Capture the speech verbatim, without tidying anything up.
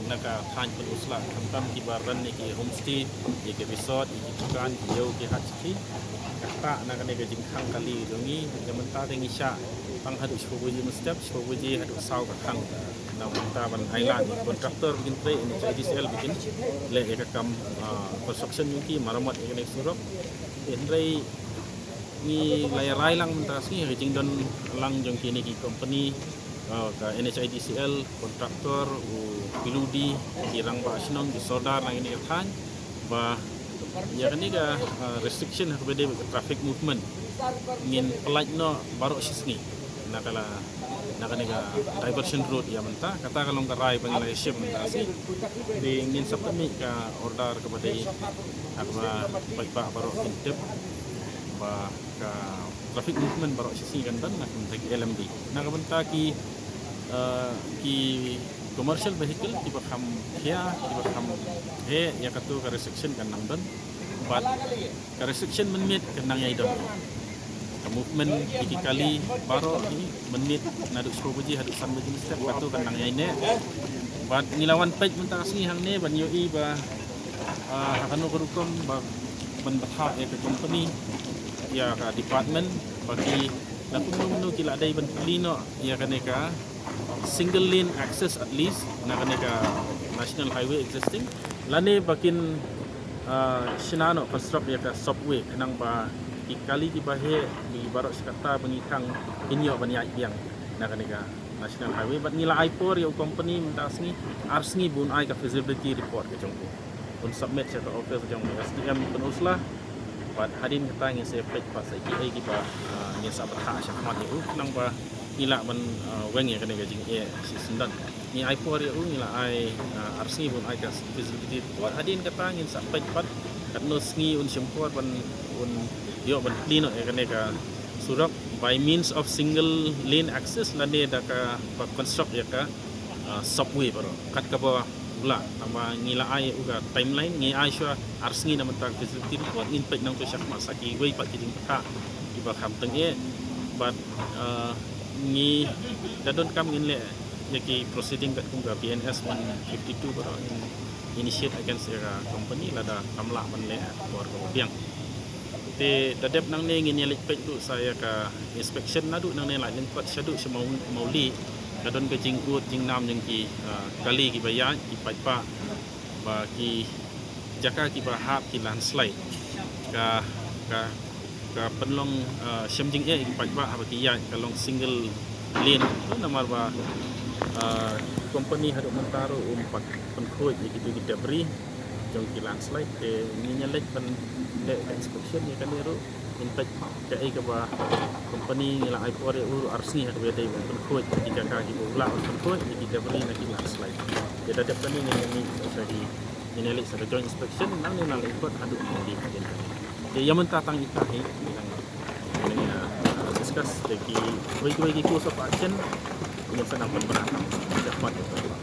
na ka thaiñ Pynursla, khamtam kiba run ïa ki homestay, ïa ki resort, ïa ki dukan, ki ïew ki hat shatei. Kata na kane ka jingkhang kali jong ngi, ïa mynta te ngi shah tang haduh shiphew baje mynstep, shiphew baje haduh saw ka khang. Na mynta ban ai lad ïa ki contractor ba kin trei, NHIDCL ba kin leh ïa ka kam, ah, construction jong ki, maramot ïa kane ka surok. Hynrei ngi la ïa rai lang mynta ka sngi ha ka jingdon lang jong kine ki company, ah, ka NHIDCL, contractor, u PWD, ki rangbah shnong, ki sordar na kine ki thaiñ, ba ïa kane ka, ah, restriction ha kaba ïadei bad ka traffic movement ngin pyllait noh baroh shi sngi. Na ka la, na kane ka diversion road ïa mynta, kata ka long ka rai ba ngi la ïa shim mynta ka sngi. Te ngin sa pynmih ka order kaba dei ha kaba paidbah baroh kin tip ba ka traffic movement baroh shi sngi kan don na ka bynta ki LMD. Na ka bynta ki, eh, ki commercial vehicle kiba kham khia, kiba kham heh, ïa katu ka restriction kan nang don. Bad ka restriction mynmiet kan nang ïai don. Ka movement ïa ki kali baroh hi mynmiet naduh shiphew baje haduh san baje mynstep, katu kan nang ïai neh. Bad ngi la wan peit mynta ka sngi hangne ban ïohi ba, ah, ha kano ka rukom ba ban bthah ïa ka company, ïa ka department, ba ki la kumno kumno ki la dei ban plie noh ïa kane ka single lane access at least na kane ka national highway existing, lane ba kin, ah, shna noh, construct ïa ka subway, khnang ba ki kali kiba heh, ki baroh shi katta ba ngi khang kin ïoh ban ïaid biang na kane ka national highway. Bad ngi la ai por ïa u company mynta ka sngi ar sngi ba un ai ka feasibility report ka jong u, un submit sha ka office jong u SDM Pynursla. Bad hadien kata ngin sa peit pat sa kiei kiba, ah, ngin sa bthah shakhmat ïa u, khnang ba ngi lah ban, ah, weng ïa kane ka jingeh shisyndon. Ngi ai por ïa u, ngi la ai, ah, ar sngi ba un ai ka feasibility report. Hadien kata ngin sa peit pat katno sngi un shim por ban, un ïoh ban plie noh ïa kane ka surok by means of single lane access lane da kaba construct ïa ka, ah, subway baroh kat kaba u lah. Tangba ngi la ai u ka timeline, ngi ai shuwa ar sngi na mynta ka feasibility report, ngin peit nangta shakhmat sa kiwei pat ki jingbthah kiba kham tyngeh. Bad, ah, ngi da donkam ngin leh ïa ki proceeding katkum ka BNS one fifty two baroh, ngin initiate against ïa ka company lada kam lah ban leh ha ka por kaba biang. Te da dep nangne ngin ïa leit peit ruh sa ïa ka inspection naduh nangne la lyngkot shaduh sha Mawlieh, ka don ka jingud jingnam jong ki, ah, kali kiba ïaid, ki paidbah, ba ki jaka kiba hap ki landslide, ka, ka, ka pynlong, ah, shem jingeh ïa ki paidbah haba ki ïaid, ka long single lane. Namar ba, ah, company haduh mynta ruh um pat pynkhuid ïa kitu ki debris jong ki landslide. Te ngin ïa leit ban leh ka inspection ïa kane ruh, ngin peit kaei kaba company, ngi la ai por ïa u ar sngi ha kaba ïadei ban pynkhuid ki jaka kiba u lah ban pynkhuid ïa ki debris na ki landslide. Te da dep kane ngin ïa mih sa ki, ngin ïa leit sa ka joint inspection nangne na Laitkot haduh Mawlieh hadien kane. Te ïa mynta tang ita hi, ngi dang, ngi dang, uh, discuss da kiwei kiwei ki course of action, ngin sa nang pynbna shakhmat ïa ka.